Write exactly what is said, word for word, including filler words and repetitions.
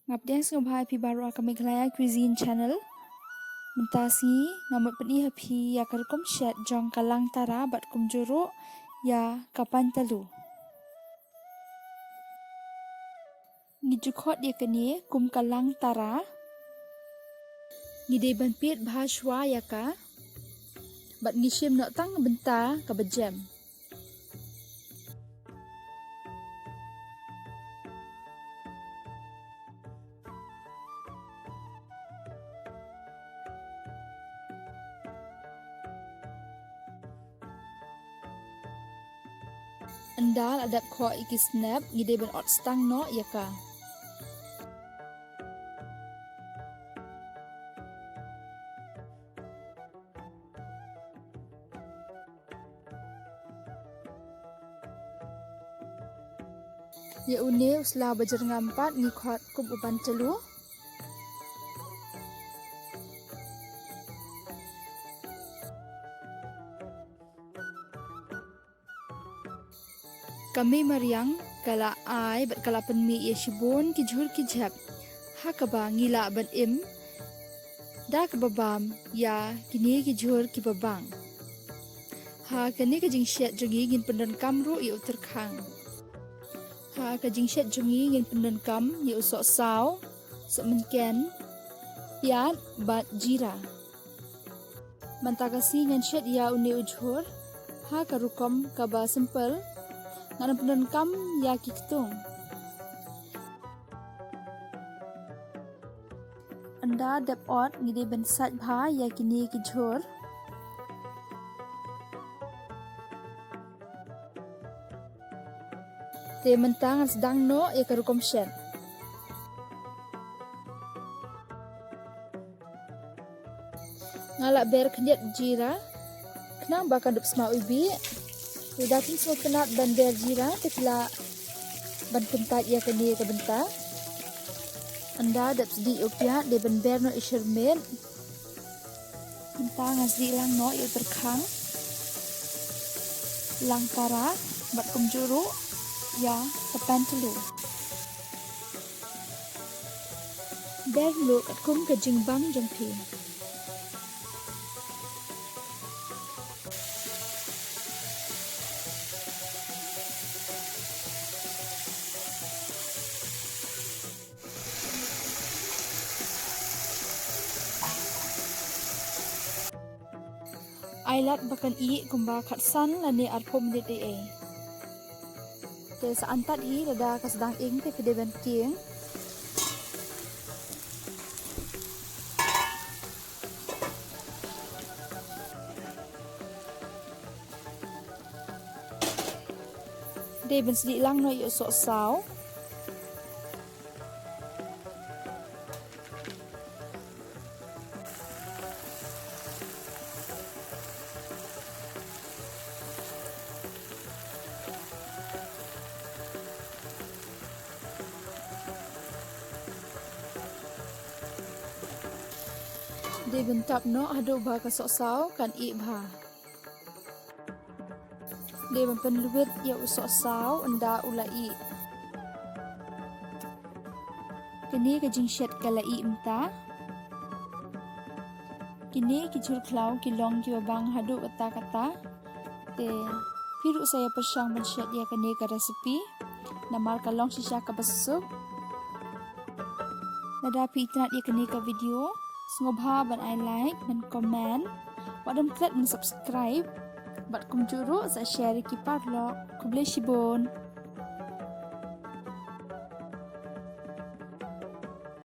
Nga pdiang sngewbha ïa phi baroh ha ka Meghalaya Cuisine Channel. Mynta sngi nga mut pyni ha phi ïa ka rukom shet jong ka lang tara bad kumjuh ruh ïa ka pan talu. Ngi ju khot ïa kane kum ka lang tara. Ngi dei ban piet bha shuwa ïa ka bad ngi shim noh tang bynta kaba jem. Ynda la dep khoh ïa ki snep, ngi dei ban ot stang noh ïa ka. Ïa une u sla ba jyrngam pat ngi khot kum u pan talu. Ka mei mariang ka la ai bad ka la pynmih ïa shibun ki jhur ki jhep, ha kaba ngi lah ban im da kaba bam ïa kine ki jhur kiba bang. Ha kane ka jingshet jong ngi ngin pyndonkam ruh ïa u tyrkhang. Ha ka jingshet jong ngi ngin pyndonkam ïa u sohsaw, sohmynken, piat bad jira. Mynta ka sngi ngan shet ïa une u jhur ha ka rukom kaba simple. Ngan pyndonkam ïa ki ktung. Ynda dep ot ngi dei ban sait bha ïa kine ki jhur. Te mynta ngan sdang noh ïa ka rukom shet. Nga la ber khyndiat jira khnang ba kan dup sma u bih. Lada phim sngewtynnat ban ber jira te phi lah ban kyntait ïa kane ka bynta. Ynda dep sdieh u piat dei ban ber noh i shyrmit. Mynta ngan sdieh lang noh ïa u tyrkhang, lang tara bad kumjuh ruh ïa ka pan talu. Ber mluh katkum ka jingbang jong phi. Ai lad ba kan ih kumba khatsan lane arphew minit ei ei. Te sa antat hi, lada ka sdang ing te phi dei ban kieng. Dei ban sdieh lang noh ïa u sohsaw. Dei ban tap noh haduh ba ka sohsaw kan ih bha. Dei ban pynlwit ïa u sohsaw ynda u la ih. Kane ka jingshet ka la ih mynta. Kine ki jhur khlaw ki long kiba bang haduh katta katta. Te phi ruh sa ïa pyrshang ban shet ïa kane ka recipe namar ka long shisha kaba suk. Lada phi itynnad ïa kane ka video, sngewbha ban ai like, ban comment, wat klet ban subscribe bad kumjuh ruh sa share ïa ki paralok. Khublei shibun.